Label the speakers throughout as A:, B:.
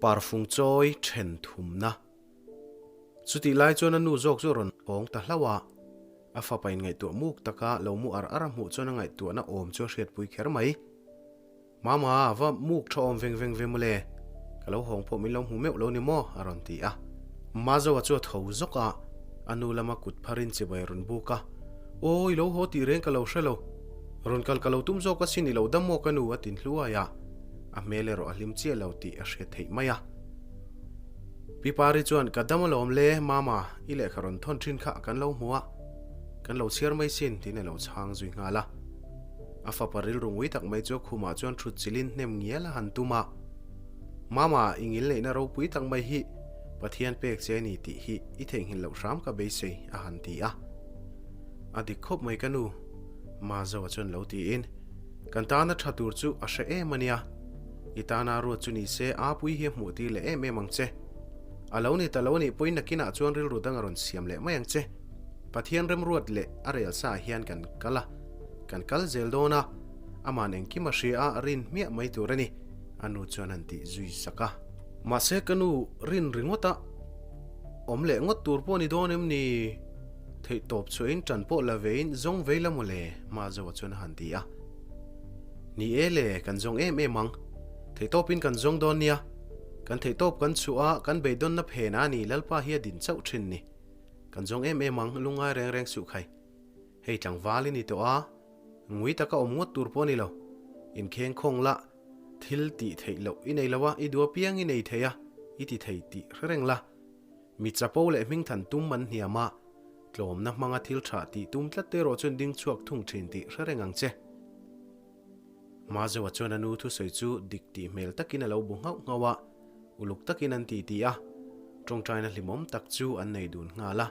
A: Parfung chawi then thumna. Chutih lai chuan a nu zawk chu a rawn awng ta hlauh a, a fapa in ngaihtuah muk taka lo mu ar ar a hmuh chuan a ngaihtuahna awm chu a hriatpui kher mai. Mama, va muk tha awm veng veng ve mawle, ka lo hawng pawh min lo hmu meuh lo ni maw? a rawn ti a. Mazoa chu a tho zawk a, a nu lama kut pharin chibai a rawn buk a, Aw, i lo haw tih reng ka lo hre lo. Rawn kal ka lo tum zawk asin i lo dam maw ka nu a tin hluai a, a hmel erawh a hlim chiah lo tih a hriat theih mai a. Pi Pari chuan, Ka dam alawm le, Mama, i lehkha rawn thawn thin kha kan lo hmu a, kan lo chhiar mai sin, tiin a lo chhang zui nghal a. A fapa rilru ngui tak mai chu khumah chuan thut chilin hnem ngial a han tum a. Mama, i ngil neihna ropui tak mai hi Pathian pek che a ni tih hi i theihnghilh loh hram ka beisei, a han ti a. A dik khawp mai ka nu, Mazoa chuan lo tiin, Kan tana tha tur chu a hre em a nia. I tana ruat chu ni se a pui hi a hmuh tir leh em em ang che. A lo ni ta lo nih pawhin nakinah chuan rilru dang a rawn siam leh mai ang che. Pathian remruat leh a rel saah hian kan kal a, kan kal zel dawn a, aman engkim a hria a, rin hmiah mai tur a ni, a nu chuan han tih zui sak a. Mahse ka nu rin ringawt a, awm leh ngawt tur pawh ni dawn em ni? Theih tawp chhuahin ṭan pawh la vein zawng vei la mawle, Mazoa chuan a han ti a. Ni e le, kan zawng em em ang. Theih tawpin kan zawng dawn nia. Kan theih tawp kan chhuah a, kan beidawnna phen a ni Lalpa hi a din chauh ṭhin ni. Kan zawng em em ang, lungngai reng reng suh khai. Hei tlangval i ni tawh a, ngui taka awm ngawt tur pawh a ni lo. Inkheng khawng la, thil tih theih loh i nei lo a, i duh apiang i nei thei a, i ti thei tih hre reng la. Mi chapo leh hmingthan tum an hniam a, tlawmna hmanga thil tha tih tum tlat te erawh chuan ding chhuak thung thin tih hre reng ang che. Mazoa chuan a nu thusawi chu dik tih hmel takin a lo bu nghauh nghauh a, uluk takin an titi a, tawngtaina hlimawm tak chu an nei dun nghal a.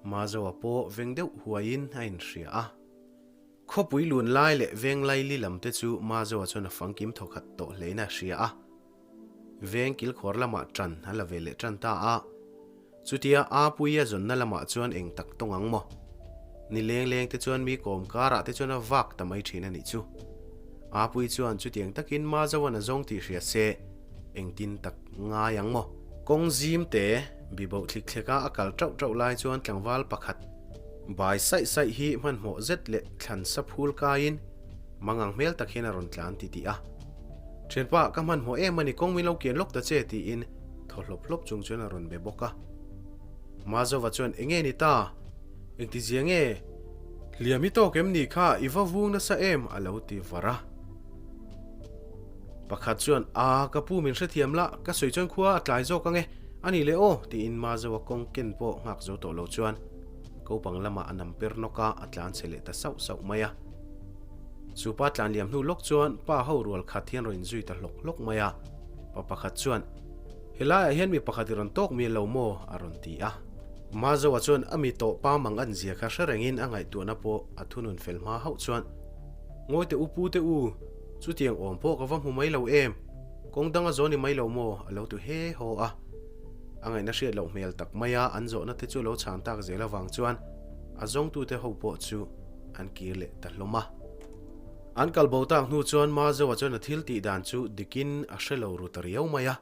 A: Mazoa pawh veng deuh huaiin a inhria a. Khawpui lun lai leh veng laili lam te chu Mazoa chuan a fangkim thawkhat tawh hlein a hria a. Veng kilkhawr lamah ṭan a la ve leh ṭan ta a. Chutia Apuia zawnna lamah chuan eng tak tawng ang maw? Ni leng leng te chuan mi kawm karah te chuan a vak ta mai ṭhin a nih chu. Apui chuan chutiang takin Mazoan a zawng tih hria se engtin tak ngai ang maw? Kawng zim te biboh thlik thleka a kal ṭauh ṭauh lai chuan tlangval pakhat bai saih saih hi hmanhmawh zet leh thlan sa phul kaiin mangang hmel tak hian a rawn tlan titih a. Thianpa, ka hmanhmawh em a ni, kawng min lo kian lawk ta che, tiin thaw hlawp hlawp chung chuan a rawn be bawk a. Mazova chuan, Enge ni ta? Engti zia nge? Hliam i tawk em ni kha, i va vung nasa em? a lo ti var a. Pakhat chuan, A, ka pu min hrethiam la, ka sawi chuan khua a tlai zawk ang e, a ni le aw, tiin Mazoa kawng ken pawh nghak zo tawh lo chuan kopang lamah a nam per nawk a, a tlan chhe leh ta sauh sauh mai a. Chu pa tlan liam hnu lawk chuan pa ho rual khat hian rawn inzui ta hlawk hlawk mai a, pa pakhat chuan, Helaiah hian mi pakhat i rawn tawk mial lo maw? a rawn ti a. Mazoa chuan a mi tawh pa mang an zia kha hre rengin a ngaihtuahna pawh a thunun fel hma hauh chuan, Ngawi teh u pu teh u, chutiang awm pawh ka va hmu mai lo em? Kawng dang a zawn i mai lo maw? a lo ti he haw a. A ngaihna hriat loh hmel tak mai a an zawhna te chu lo chhan tak zel avang chuan a zawngtute ho pawh chu an kir leh ta hlawm a. An kal bo tak hnu chuan Mazoa chuan a thil tih dan chu dikin a hre lo ru ta riau mai a.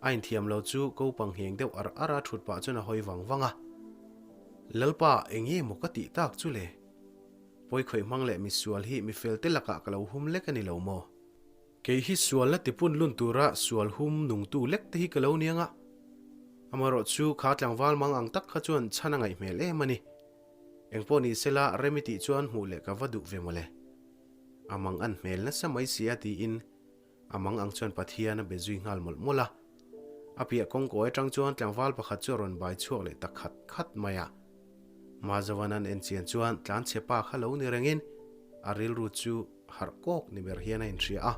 A: A inthiam lo chu kopang ngheng deuh ar ar a thut pah chuan a hawi vang vang a. Lalpa, eng nge maw ka tih tak chu le? Pawi khawih hmang leh misual hi mifel te lakah ka lo hum lek a ni lo maw? Kei hi sualna tipun lun tura sual hum nungtu lek te hi ka lo niang a. Amaherawh chu kha tlangval mang ang tak kha chuan chhan a ngaih hmel em a ni. Engpawh ni sela Remi tih chuan hmuh leh ka va duh ve mawle. A mang an hmel nasa mai si a tiin a mang ang chuan Pathian a be zui nghal mawlh mawlh a. A piah kawngkawi atang chuan tlangval pakhat chu a rawn bai chhuak leh ta khat khat mai a. Mazovan an en chian chuan tlanchhe pa kha lo ni rengin a rilru chu harh kawk ni ber hian a inhria a.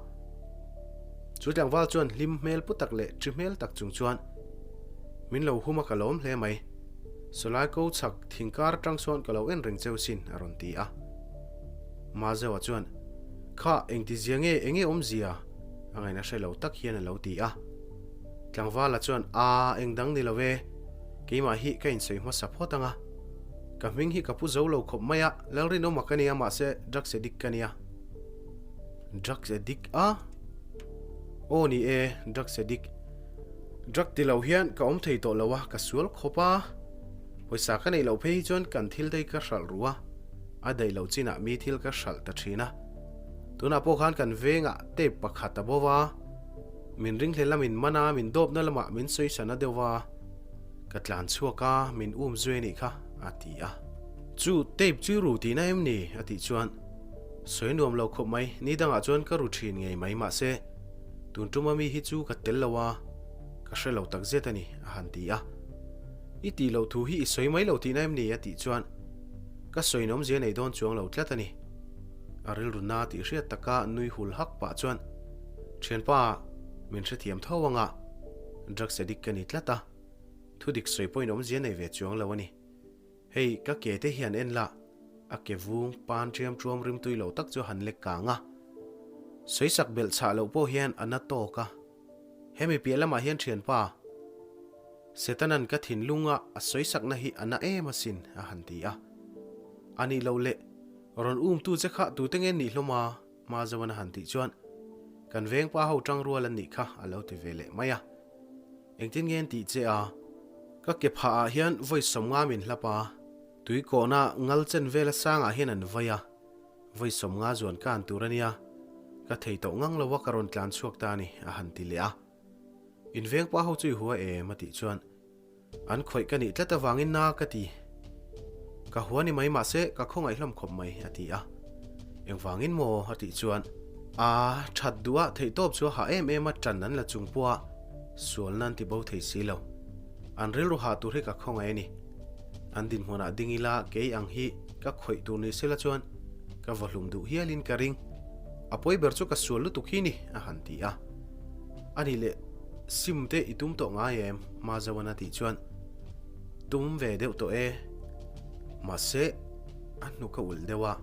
A: Chu tlangval chuan hlim hmel pu tak leh ṭi hmel tak chung chuan, Min lo hum a ka lawm hle mai. Sawlai ko chhak thingkar aṭang sawn ka lo en reng cheu sin, a rawn ti a. Mazewa chuan, Kha, engti zia nge, enge awmzia? A ngaihna hre lo tak hian a lo ti a. Tlangvala chuan, Aa, eng dang ni lo e. Keimah hi ka insawi hmasa phawt ang a. Ka hming hi ka pu zo lo khawp mai a, Lalrinawma ka nia mahse drugs addict ka nia. Drugs addict a? Aw ni e, drugs addict. Drug ti lo hian ka awm thei tawh lo a, ka sual khawp a. Pawisa ka neih loh phei hi chuan kan thil te hi ka hralh ru a, a daih loh chinah mi thil ka hralh ta thin a. Tunah pawh khan kan vengah tape pakhat a bo va, min ringhlel a min man a, min dawpna lamah min sawisana deuh va, ka tlan chhuak a, min um zui a nih kha, a ti a. Chu tape chu i ru tihna em ni? a tih chuan sawi nuam lo khawp mai, ni dangah chuan ka ru thin ngei mai mahse tun tuma mi hi chu ka tel lo a, ka hre lo tak zet a ni, a han ti a. I tih loh thu hi i sawi mai lo tihna em ni? a tih chuan ka sawi nawmzia nei dawn chuang lo tlat a ni. A rilru na tih hriat taka nui hul hak pah chuan, Thianpa, min hrethiam tho anga drugs addict ka ni tlat a, thudik sawi pawhin awmzia nei ve chuang lo a ni. Hei, ka ke te hian en la, a ke vung pan ṭiam ṭuam rimtui lo tak chu han lek kang a. Sawisak belh chhah loh pawh hian a na tawk a. Hemi piah lamah hian thianpa, Setanan ka thinlunga a sawisakna hi a na em asin, a han ti a. A nih loh leh, rawn umtu che kha tute nge nih hlawm a? Mazoan a han tih chuan, Kan vengpa ho tang rual an nih kha, a lo ti ve leh mai a. Engtin nge an tih che a? Ka ke phah ah hian vawi 50 min hlap a, tui kawhna ngal chen vela sangah hian an vai a. Vawi 50 zuan ka han tur a nia, ka thei tawh ngang lo a ka rawn tlan chhuak ta a ni, a han ti leh a. In veng pa ho chu i hua em? a tih chuan, An khawih ka nih tlat avangin na ka ti. Ka hua ni mai mahse ka khawngaih hlawm khawp mai, a ti a. Engvangin maw? a tih chuan, A that duh a, theihtawp chu a hah em em a, ṭan an la chung pawh a, sualna an ti bo thei si lo. An rilru hah tur hi ka khawngaih a ni. An dinhmunah ding ila kei ang hi ka khawih tur ni sela chuan ka vahlum duh hialin ka ring. A pawi ber chu ka sual lutuk hi ni, a han ti a. A nih leh sim te i tum tawh ngai em? Mazoan a tih chuan tum ve deuh tawh e. Mahse a hnu ka ulh deuh a,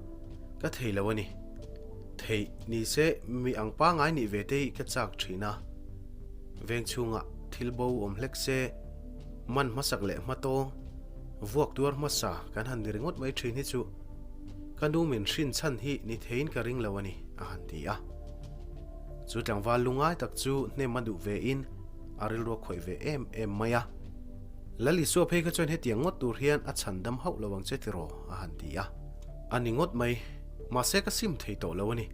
A: ka thei lo a ni. Theih ni se mi ang pangai nih ve te hi ka chak thin a. Veng chhungah thil bo awm hlek se. Man hmasak leh hmatawng, vuak tuar hmasa kan han ni ringawt mai thin hi chu ka nu min hrin chhan hi ni theiin ka ring lo a ni, a han ti a. Chu tlangval lungai tak chu hnem a duh ve in a rilru a khawih ve em em mai a. Lal Isua phei kha chuan hetiang ngawt tur hian a chhan dam hauh lo ang che tiraw, a han ti a. A ni ngawt mai, mahse ka sim thei tawh lo a ni.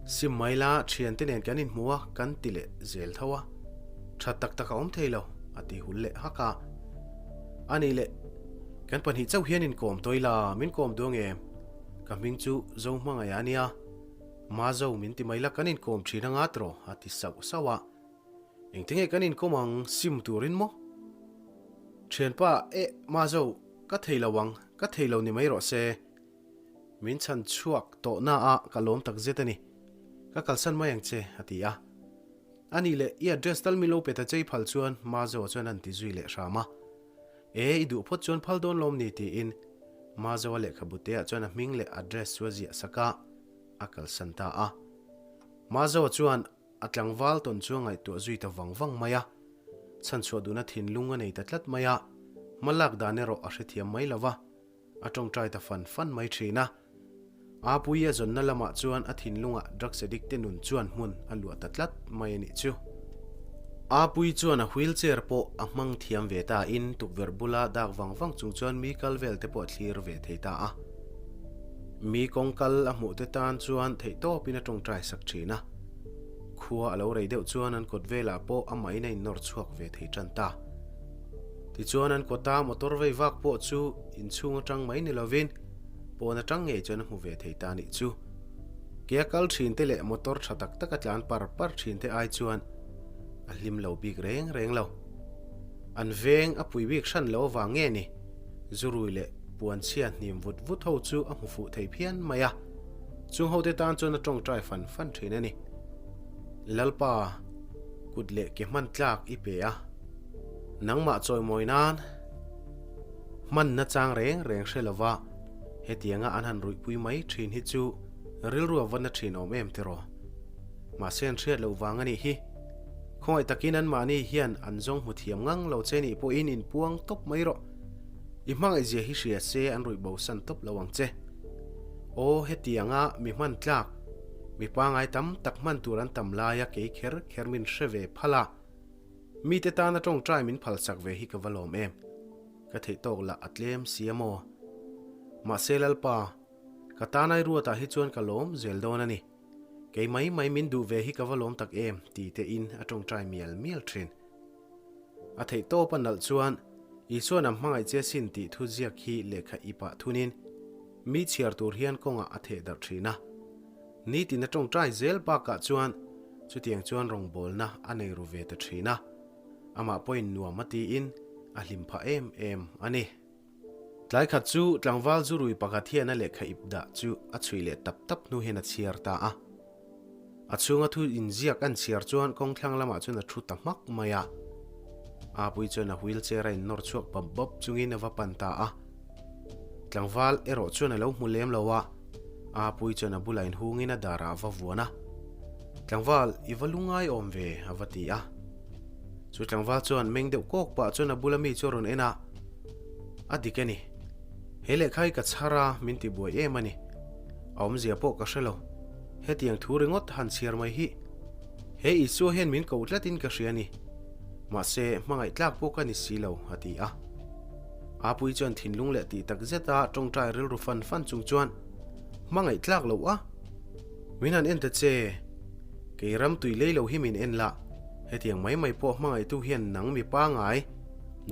A: Sim mai la thiante nen kan inhmu a kan ti leh zel tho a. Tha tak tak a awm thei lo, a ti hul leh hak a. A nih leh, kan pahnih chauh hian inkawm tawi la, min kawm duang em? Ka hming chu Zohmangaih a nia, Mazo min ti mai la kan inkawm thin anga tiraw? a ti sauh sauh a. Engtinge kan inkawm ang sim turin maw? Thianpa, eh, Mazo, ka thei lo ang, ka thei lo ni mai rawh se. Min chhan chhuak tawh na a ka lawm tak zet a ni. Ka kalsan mai ang che, a ti a. A nih leh, i address tal min lo pe ta che i phal chuan Mazo chuan a han ti zui leh hram a. E, i duh phawt chuan phal dawn lawm ni tiin Mazo a lehkhabu te ah chuan a hming leh address chu a ziah sak a, a kalsan ta a. Mazo chuan a tlangval tawn chu a ngaihtuah zui ta vang vang mai a. Chhanchhuah duhna thinlung a nei ta tlat mai a, hma lak dan erawh a hrethiam mai lo va. A tawngtai ta fan fan mai thin a. Apuii a zawnna lamah chuan a thinlungah drugs addict te nun chuan hmun a luah ta tlat mai a nih chu. Apuii chuan a wheelchair pawh a hmang thiam ve ta in tukverh bula dak vang vang chung chuan mi kal vel te pawh a thlir ve thei ta a. Mi kawng kal a hmuh te tan chuan theihtawpin a tawngtai sak thin a. Khua a lo rei deuh chuan an kawt velah pawh amahin a innawr chhuak ve thei tan ta. Tichuan an kawta motor vei vak pawh chu inchhung atang mai ni lovin pawn atang ngei chuan a hmu ve thei ta nih chu. Ke a kal thin te leh motor tha tak tak a tlan par par thin te ai chuan a hlim lo bik reng reng lo. An veng a pui bik hran lo avang nge ni zurui leh puanchhia hnim vut vut ho chu a hmu fuh thei phian mai a. Chung ho te tan chuan a tawngtai fan fan thin a ni. Lalpa kut leh ke hman tlak i pe a. Nangmah chawimawi nan hmanna chang reng reng hre lova hetianga an han ruihpui mai thin hi chu rilru a va na thin awm em tiraw? Mahse an hriat loh vang a nih hi. Khawngaih takin anmahni hian an zawng hmu thiam ngang lo che nih pawhin inpuang tawp mai rawh. I hmangaihzia hi hria se an ruih bosan tawp lo ang che. Aw hetianga mi hman tlak, mi pangai tam tak hman tur an tam laia kei kher kher min hre ve phal a. Mite tana tawngtai min phalsak ve hi ka va lawm em? Ka theih tawk lah a tlem si a maw? Mahse Lalpa, ka tanai ruatah hi chuan ka lawm zel dawn a ni. Kei mai mai min duh ve hi ka va lawm tak em ti tein a tawngtai mial mial thin. A theih tawp a nalh chuan Isuan a hmangaih che sin tih thu ziak hi lehkha ipah thunin mi chhiar tur hian kawngah a theh darh thin a. Nitin a tawngtai zel bakah chuan chutiang chuan rawngbawlna a nei ru ve ta thin a, amah pawhin nuam a tiin a hlim phah em em a ni. Tlai khat chu tlangval zurui pakhat hian a lehkha ip dah chu a chhui leh tap tap hnu hian a chhiar ta a. A chhunga thu inziak an chhiar chuan kawngthlang lamah chuan a thu ta hmak mai a. Apui chuan a wheelchair a innawr chhuak bawp bawp chungin a va pan ta a. Tlangval erawh chuan a lo hmu lem lo a, Apui chuan a bulah inhungin a darah a va vuan a. Tlangval, i va lungai awm ve, a va ti a. Chu tlangval chuan meng deuh kawk pah chuan a bula mi chu a rawn en a, A dik a ni. He lehkha hi ka chhar a, min ti buai em a ni. A awmzia pawh ka hre lo. Hetiang thu ringawt han chhiar mai hi. He Isua hian min ko tlatin ka hria a ni. Mahse, hmangaih tlak pawh ka ni si lo, a ti a. Apui chuan thinlung leh tih tak zeta tawngtai rilru fan fan chung chuan, Hmangaih tlak loh a? Min han en ta che. Kei ram tui lei lo hi min en la. Hetiang mai mai pawh hmangaihtu hian nang mi pangai.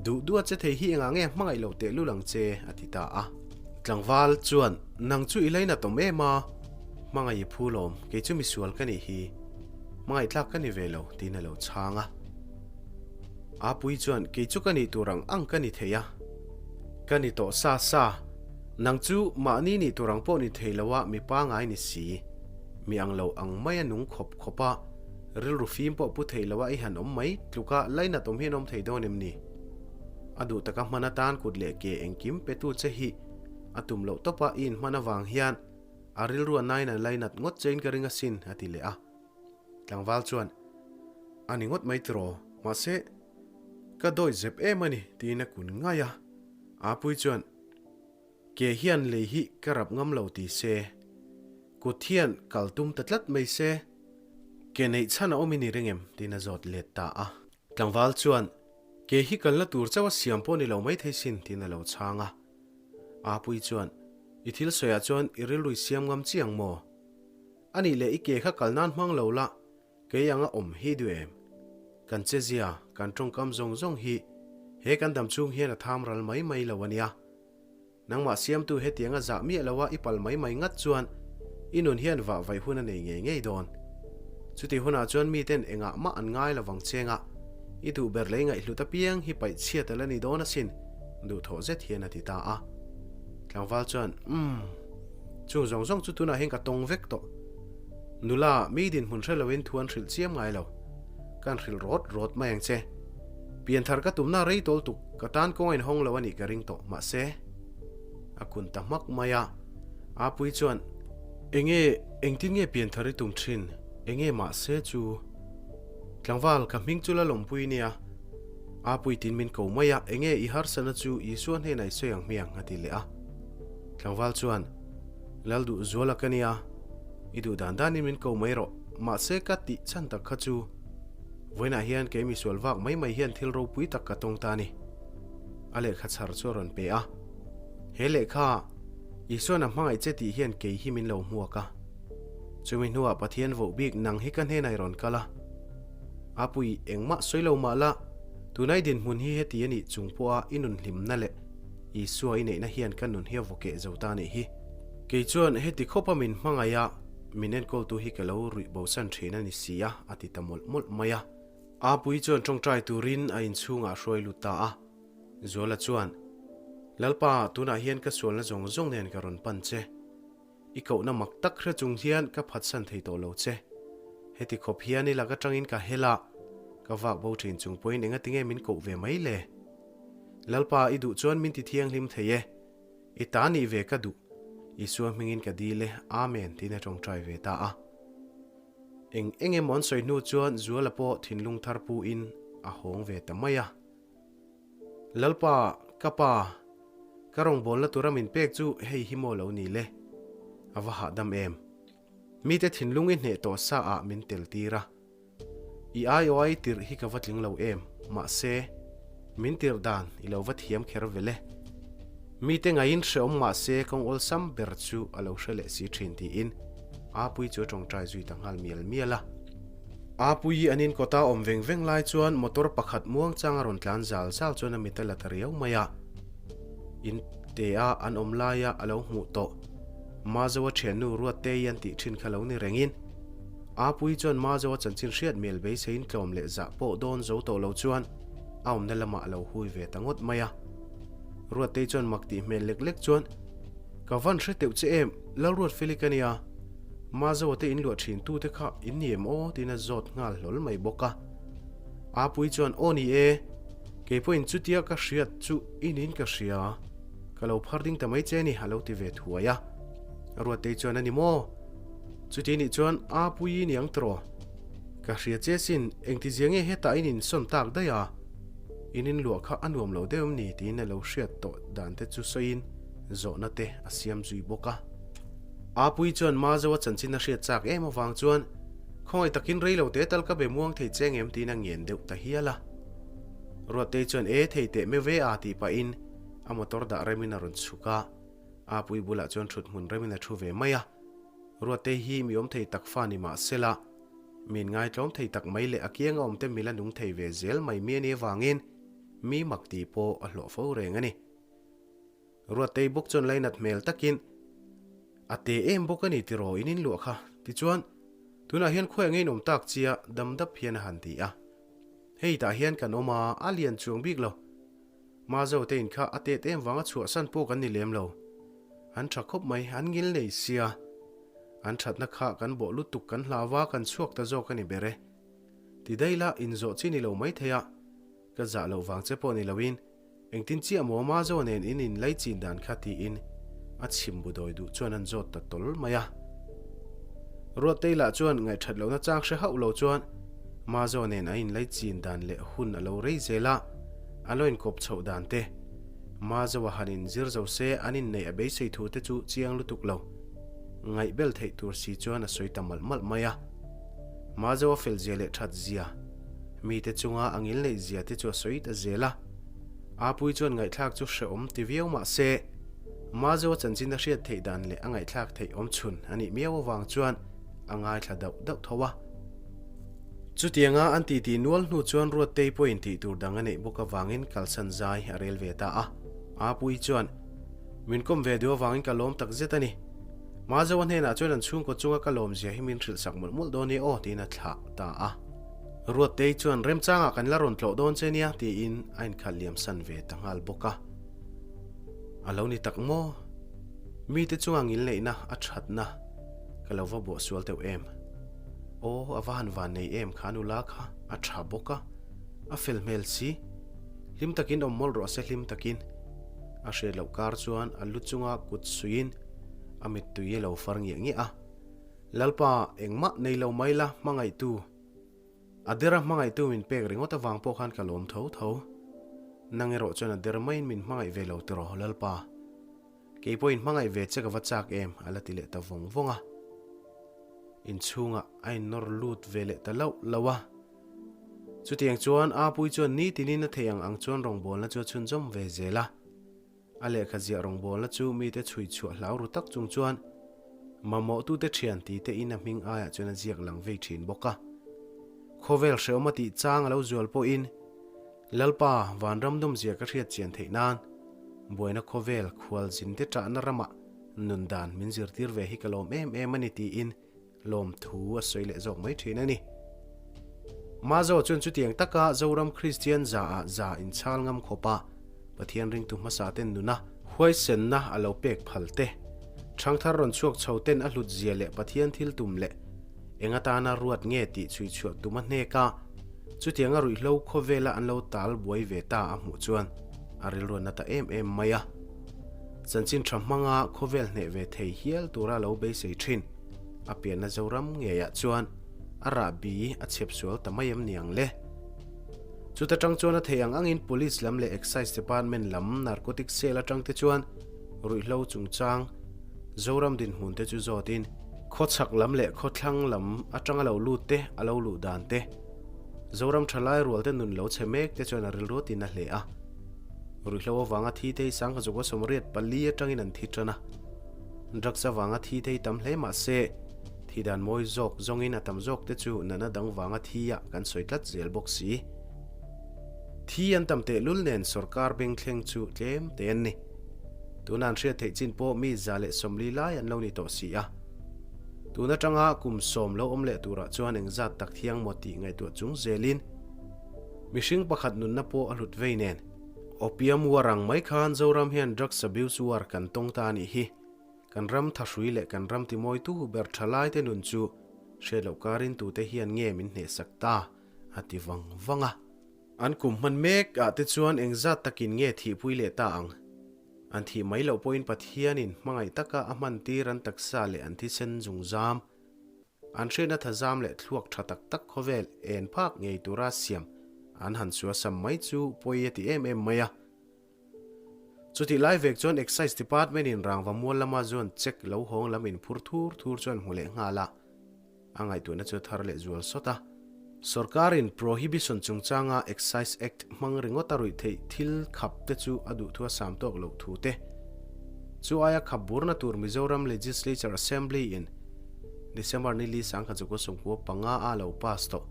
A: Duh duh a che thei hi engah nge hmangaih loh teh lul ang che, a ti ta a. Tlangval chuan, Nang chu i lainat awm em a? Hmangaih i phu lawm, kei chu misual ka nih hi. Hmangaih tlak ka ni ve lo, tiin a lo chhang a. Apui chuan, Kei chu ka nih tur ang ang ka ni thei a. Ka ni tawh sa sa. Nang chu mahni nih tur ang pawh ni thei lo a mi pangai ni si. Mi ang lo ang mai a nung khawp khawp a, rilru fim pawh pu thei lo a i han awm mai tluka lainat awm hian awm thei dawn em ni? A duh taka hman atan kut leh ke engkim petu che hi a tum loh tawpa i inhman avang hian a rilru a nain a lainat ngawt chein ka ring asin, a ti leh a. Tlangval chuan, A ni ngawt mai tiraw, mahse, ka dawi zep em a ni, tiin a kun ngai a. Apui chuan, Ke hian lei hi ka rap ngam lo ti se, kut hian kal tum ta tlat mai se, ke neih chhan a awm i ni ring em? tiin a zawt let ta a. Tlangval chuan, Ke hi kalna tur chauh a siam pawh ni lo mai thei sin, tiin a lo chhang a. Apui chuan, I thil sawiah chuan i rilru i siam ngam chiang maw? A nih leh i ke kha kal nan hmang lo la, kei anga awm hi duh em? Kan chezia, kan tawngkam zawng zawng hi he kan dam chhung hian a tham ral mai mai lo a nia. Nangmah siamtu hetianga zah miah loa i pal mai mai ngat chuan i nun hian vah vaih hun a nei ngei ngei dawn. Chuti hunah chuan miten engah mah an ngai lovang chengah i duh ber lei ngaihhlut apiang hi paih chhiat a la ni dawn asin, duhthawh zet hian a ti ta a. Tlangval chuan, Umm. Chung zawng zawng chu tunah hian ka tawng vek tawh. Nula, mi dinhmun hre loin thu an hrilh chiam ngai lo. Kan hrilh rawt rawt mai ang che. Pianthar ka tumna rei tawl tuk, ka tan kawng a inhawng lo a nih ka ring tawh, mahse. A kun ta hmak mai a. Apui chuan, Enge, engtin nge pianthar i tum thin? Enge mahse chu? Tlangval, ka hming chu la lawmpui nia. Apui tin min ko mai a, enge i harsana chu Isua hnenah i sawi ang hmiang, a ti leh a. Tlangval chuan, Lal duh zuala ka nia, i duh dan danin min ko mai rawh, mahse ka tih chhan tak kha chu vawiinah hian kei misual vak mai mai hian thil ropui tak ka tawng ta a ni. A lehkha chhar chu a rawn pe a. He lehkha, Isuan a hmangaih che tih hian kei hi min lo hmuak a. Chumi hnuah Pathian voh bik nang hi ka hnenah i rawn kal a. A pui engmah sawi lo mah la, tunai dinhmun hi heti a nih chung pawha i nun hlimna leh Isua i neihna hian ka nun hi a vaw keh zo ta anih hi. Kei chuan heti khawpa min hmangaih a, min enkawltu hi ka lo ruih bosan thin a ni si a, a ti ta mawlh mawlh mai a. Apui chuan tawngtai turin a inchhungah a hruai lut ta a. Zuala chuan, Lalpa, tunah hian ka sualna zawng zawng nen ka rawn pan che. I kohna mak tak hre chung hian ka phatsan thei tawh lo che. Heti khawp hian i lak atangin ka hel a, ka vak bo thin chung pawhin engatinge min koh ve mai le? Lalpa, i duh chuan min ti thianghlim thei e. I ta nih ve ka duh. Isua hmingin ka dil e, Amen, tiin a tawngtai ve ta a. Eng eng emaw an sawi hnu chuan Zuala pawh thinlung thar pu in a hawng ve ta mai a. Lalpa, ka pa, ka rawngbawlna tura min pek chu hei hi maw lo ni le? A va hahdam em? Mite thinlung i hneh tawh sa ah min tel tir a. I aiawh a i tirh hi ka va tling lo em? Mahse, min tirh dan i lo va thiam kher vel e. Mite ngaiin hreawm mahse kawng awlsam ber chu a lo hre leh si thin tiin Apuii chu a tawngtai zui ta nghal mial mial a. Apuii an inkawta awm veng veng lai chuan motor pakhat muangchang a rawn tlan zal zal chuan a mit a la ta riau mai a. In te a an awm laia a lo hmuh tawh. Mazoa thiannu Ruattei an tih thin kha lo ni rengin Apuii chuan Mazoa chanchin hriat mel beiseiin tlawm leh zah pawh dawn zo tawh lo chuan a awmna lamah a lo hui ve ta ngawt mai a. Ruattei chuan mak tih hmel lek lek chuan, Ka van hre teuh che em, Lalruatfeli ka nia. Mazoa te in luah thin tute kha in ni em aw? tiin a zawt nghal hlawl mai bawk a. Apuii chuan, Aw ni e, kei pawhin chutia ka hriat chu i niin ka hria. Ka lo phar ding ta mai che ni, a lo ti ve thuai a. Ruattei chuan, A ni maw? Chuti nih chuan Apuii niang tawh. Ka hria che sin, engtizia nge hetah in insawn tak daih a? In inluah kha a nuam lo deuh em ni? tiin a lo hriat tawh dan te chu sawiin zawhna te a siam zui bawk a. Apuii chuan Mazoa chanchin a hriat chak em avang chuan khawngaih takin rei lo te tal ka be muang thei che ngem tiin a ngen deuh ta hial a. Ruattei chuan e thei teh meuh ve a tih pahin a motor dah remin a rawn chhuk a. Apuii bulah chuan thut hmun remin a thu ve mai a. Ruattei hi mi awm thei tak fa ni mah sela, min ngaitlawm thei tak mai leh a kianga awm te mila nung thei ve zel mai mi a nih avangin mi mak tih pawh a hlawh fo reng a ni. Ruattei bawk chuan lainat hmel takin, A te em bawk a ni tiraw in inluah kha, tichuan, tunah hian khawiah nge in awm tak chia dam dap hian a han ti a. Hei tah hian kan awm a, a lian chuang bik lo. Mazo te in kha a tet em vanga chhuahsan pawh kan ni lem lo. An tha khawp mai, an ngil nei sia. An thatna kha kan bawh lutuk kan hlau a, kan chhuak ta zawk a ni ber e. Ti daih la, inzawh chi ni lo mai thei a. Ka zah loh vang che pawh ni loin, engtin chiah maw Mazo nen in inlai chin dan kha tiin a chhim bu dawi duh chuan an zawt ta tawl mai a. Ruattei lah chuan ngaihthat lohna chang hre hauh lo chuan Mazo nen a inlai chin dan leh hun a lo rei zel a, a lo inkawp chhoh dan te, Mazo a han inzir zo se an inneih a beisei thu te chu chiang lutuk lo. Ngaihbel theih tur si chuan a sawi ta malh malh mai a. Mazo a fel zia leh that zia, mite chunga a ngil neih zia te chu a sawi ta zel a. Apui chuan ngaihthlak chu hrehawm ti viau mah se, Mazo a chanchin a hriat theih dan leh a ngaihthlak theih awm chhun a nih miau avang chuan a ngaithla dauh dauh tho a. Chutianga an titi nual hnu chuan Ruattei pawhin tih tur dang a neih bawk avangin kalsan zai a rel ve ta a. Apui chuan, Min kawm ve duh avangin ka lawm tak zet a ni. Mazoa hnenah chuan an chhungkaw chunga ka lawmzia hi min hrilh sak mawlh mawlh dawn e aw tiin a thlah ta a. Ruattei chuan remchangah kan la rawn tlawh dawn che nia tiin a inkhalh liam san ve ta nghal bawk a. A lo ni tak maw? Mite chunga ngilneihna a thatna ka lo va buah sual deuh em? Aw a va han van nei em kha nula kha a tha bawk a, a fel hmel si. Hlim takin awm mawlh rawh se hlim takin. A hriat loh kar chuan a lu chunga kut suiin a mittui a lo far ngiah ngiah a. Lalpa, engmah nei lo mai la, hmangaihtu. A dera hmangaihtu min pek ringawt avang pawh khan ka lawm tho tho. Nang erawh chuan a der maiin min hmangaih ve lo tiraw, Lalpa. Kei pawhin hmangaih ve che ka va chak em, a la ti leh ta vawng vawng a. Inchhungah a innawr lut ve leh ta lauh lauh a. Chutiang chuan Apui chuan nitinin a theih ang ang chuan rawngbawlna chu a chhunzawm ve zel a. A lehkha ziah rawngbawlna chu mite chhui chhuah hlau ru tak chung chuan mamawhtute thian ti te in a hming aiah chuan a ziak lang vei thin bawk a. Khawvel hreawm a tih chang a lo zual pawhin Lalpa vanram nawmzia ka hriat chian theih nan buaina khawvel khual zinte ṭahna ramah nun dan min zirtir ve hi ka lawm em em a ni tiin Lawmthu a sawi leh zawk mai thin a ni. Mazo chuan chutiang taka Zoram Kristian za ah za inchhal ngam khawpa Pathian ringtu hmasa ten nuna huaisenna a lo pek phal te, thangthar rawn chhuak chho ten a hlut zia leh Pathian thil tum leh eng atana ruat nge tih chhui chhuah tum a hnek a, chutianga ruihhlo khawvela an lo tal buai ve ta a hmuh chuan a rilruatna ta em em mai a. Chanchin tha hmanga khawvel hneh ve thei hial tura lo beisei thin. A pianna Zoram ngeiah chuan a rahbi a chhep sual ta mai em niang le? Chuta tang chuan a theih ang angin Police lam leh Excise Department lam Narcotic Cell atang te chuan ruihhlo chungchang Zoram dinhmun te chu zawtin khawchhak lam leh khawthlang lam atanga lo lut te a lo luh dan te. Zoram thalai rualte nun lo chhe mek te chuan a rilru tin a hle a. Ruihhlo avanga thi te hi sangha zawka 84 atangin an thi tan a. Drugs avanga thi te hi tam hle mah se, thi dan mawi zawk zawngin a tam zawk te chu natna dang vanga thi ah kan sawi tlat zel bawk si. Thi an tam tehlul nen sorkar bengthleng chu tlem te an ni. Tuna an hriat theih chin pawh mi 140 lai an lo ni tawh si a. Tun atanga kum 10 lo awm leh turah chuan engzat tak thiang maw tih ngaihtuah chung zelin mihring pakhat nunna pawh a hlut vei nen. Opium war ang mai khan Zoram hian drugs abuse war kan tawng ta a nih hi. Kan ram thahrui leh kan ram timawitu ber thalai te nun chu hriat loh karin tute hian nge min hnehsak ta a ti vang vang a. An kum hman mek ah te chuan engzat takin nge thihpui leh ta ang? An thih mai loh pawhin Pathianin hmangaih taka a hman tir an taksa leh an thisen zungzam, an hriatna thazam leh thluak tha tak tak khawvel en phak ngei tura siam an han suasam mai chu pawi a ti em em mai a. Chutih lai vek chuan Excise Department in rangva mual lama zuan check lo hawng lam in phur thur thur chuan hmu leh nghal a. A ngaihtuahna chu thar leh zual sawt a. Sorkarin Prohibition chungchanga Excise Act hmang ringawt a ruih theih thil khap te chu a duh thu a sam tawk loh thu te chu aia khap burna tur Mizoram Legislature Assembly in December ni li 1995 a lo pass tawh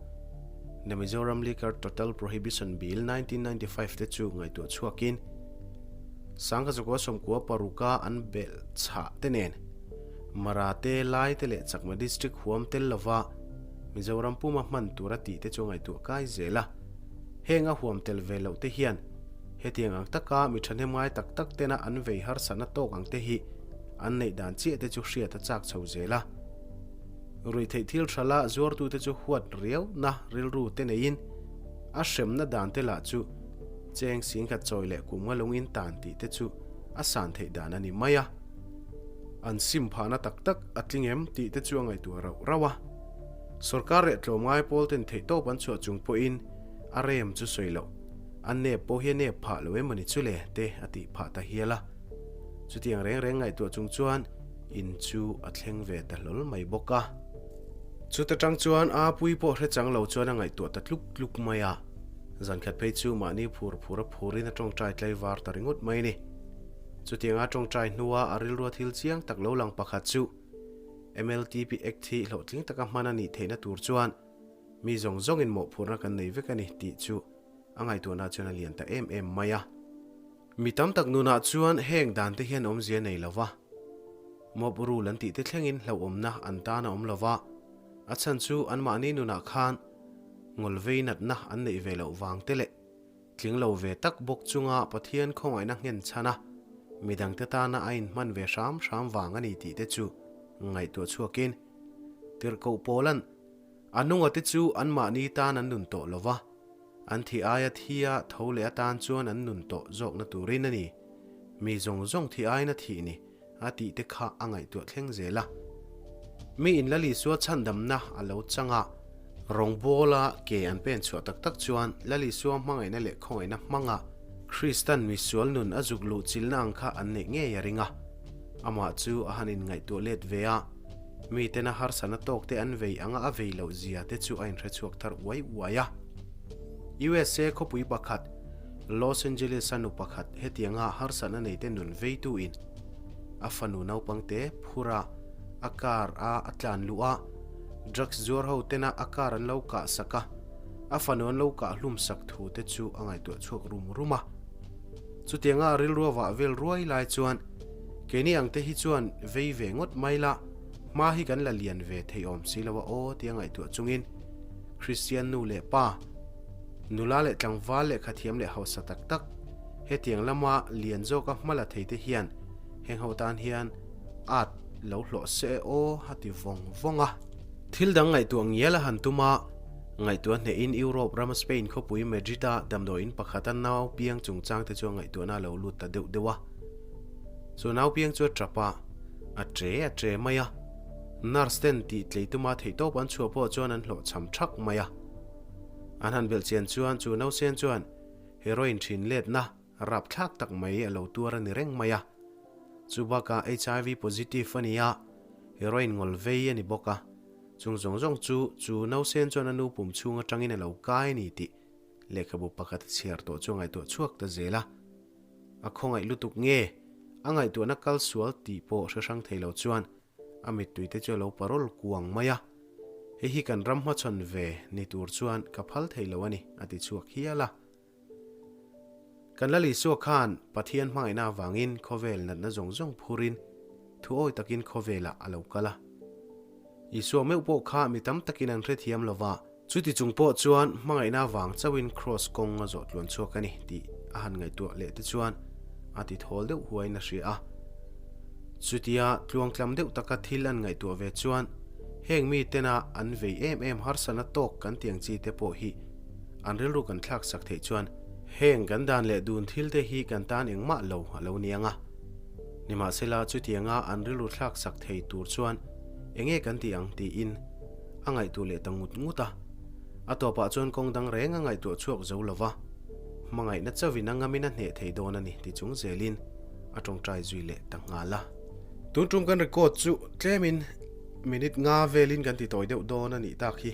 A: The Mizoram Liquor Total Prohibition Bill 1995 te chu ngaihtuah chhuakin 1996 a an belh chhah te nen Mara te, Lai te leh Chakma District huam tel lova Mizoram puma hman tura tih te chu ngaihtuah kai zel a. Heng a huam tel ve loh te hian hetiang ang taka mi thahnem ngai tak tak tena an vei harsatna tawk ang te hi an neih dan chiah te chu hriat a chak chho zel a. Ruihtheih thil thala zuartute chu huat riauna rilru te neiin a hremna dan te lah chu cheng singkhat chawi leh kum nga lungin tan tih te chu a san theih dan a ni mai a. An sim phahna tak tak a tling em tih te chu a ngaihtuah rauh rauh a. Sorkar leh tlawmngai pawl ten theihtawp an chhuah chung pawhin a rem chu sawi loh. A nep pawh hi a nep phah lo em a ni chu le te a tih phah ta hial a. Chutiang reng reng ngaihtuah chung chuan in chu a thleng ve ta hlawl mai bawk a. Chuta tang chuan a pui pawh hre chang lo chuan a ngaihtuah ta tluk tluk mai a. Zankhat phei chu mahni phur phur a phurin a tawngtai tlaivar ta ringawt mai a ni. Chutianga tawngtai hnua a rilrua thil chiang tak lo lang pakhat chu MLTP Act hi hlawhtling taka hman a nih theihna tur chuan mi zawng zawngin mawhphurhna kan nei vek a ni tih chu a ngaihtuahna chuan a lian ta em em mai a. Mi tam tak nunah chuan heng dan te hian awmzia nei lo va, mob rule an tih te thlengin hlauhawmna an tan a awm lo va, a chhan chu anmahni nunah khan ngawlvei natna an neih ve loh vang te leh Tling lo ve tak bawk chunga Pathian khawngaihna nghen chhan a, midangte tana a inhman ve hram hram vang a ni tih te chu ngaihtuah chhuakin Tirhkoh Paula'n a nunga te chu anmahni tan an nun tawh lo va, an thi aia thia tho leh atan chuan an nun tawh zawkna turin a ni, mi zawng zawng thi aiin a thih ni a tih te kha a ngaihtuah thleng zel a. Mi in Lalisua chhandamna a lo chang a, rawngbawla ke an pen chhuah tak tak chuan Lalisua hmangaihna leh khawngaihna hmanga Kristan misual nun a zuk luh chilna ang kha an neih ngei a ring a. Amah chu a han inngaihtuah let ve a, mitena harsatna tawk te an vei anga a vei loh zia te chu a inhre chhuak thar uai uai a. USA khawpui pakhat, Los Angeles-a nu pakhat hetianga harsatna neite nun veitu in a fanu naupangte phura a car a a tlan luh a, drugs zuar ho tena a car an lo kah sak a, a fanu an lo kah hlum sak thu te chu a ngaihtuah chhuak rum rum a. Chutianga a rilru a vah vel ruai lai chuan keini ang te hi chuan vei ve ngawt mai la, hma hi kan la lian ve thei awm si lo a aw tia ngaihtuah chungin Kristian nu leh pa, Nula leh tlangval lehkha thiam leh hausa tak tak, hetiang lama lian zawka hma la thei te hian heng ho tan hian at lo hlawh se e aw a ti vawng vawng a. Thil dang ngaihtuah ngial a han tum a, ngaihtuah hnehin Europe rama Spain khawpui Madrid-a damdawiin pakhata nau piang chungchang te chuan ngaihtuahna a lo lut ta deuh deuh a. Chu nau piang chu a tap a, a tre a tre mai a. Nurse ten tih tlei tuma theihtawp an chhuah pawh chuan an hlawhchham thak mai a. An han belh chian chuan chu nausen chuan heroin thin letna rapthlak tak mai a lo tuar a ni reng mai a. Chu bakah HIV positive a ni a, heroin ngawl vei a ni bawk a. Chung zawng zawng chu chu nausen chuan a nu pum chhung atangin a lo kai a ni tih lehkhabu pakhat a chhiar tawh chu a ngaihtuah chhuak ta zel a. A khawngaih lutuk nge? A ngaihtuahna kal sual tih pawh hre hrang thei lo chuan a mittui te chu a lo parol kuang mai a. Hei hi kan ram hmachhawn ve ni tur chuan ka phal thei lo a ni, a ti chhuak hial a. Kan Lal Isua khan Pathian hmangaihna avangin khawvel natna zawng zawng phurin thuawi takin khawvelah a lo kal a. Isua meuh pawh kha mi tam takin an hrethiam lo va, chuti chung pawh chuan hmangaihna avang chauhin kraws kawng a zawh tluan chhuak a ni tih a han ngaihtuah leh te chuan a ti thawl deuh huaiin a hria a. Chutia tluangtlam deuh taka thil an ngaihtuah ve chuan heng mi tena an vei em em harsatna tawk kan tiang chi te pawh hi an rilru kan thlak sak theih chuan heng kan dan leh dun thil te hi kan tan engmah lo a lo ni ang a. Nimahsela chutianga an rilru thlak sak thei tur chuan enge kan ti ang tiin a ngaihtuah leh ta ngut ngut a. A tawpah chuan kawng dang reng a ngaihtuah chhuak zo lo va, hmangaihna chauhin a ngamin a hneh thei dawn a ni ti chung zelin a tawngtai zui leh ta nghal a. Tun tum kan record chu tlemin minute nga velin kan ti tawi deuh dawn a nih tak hi.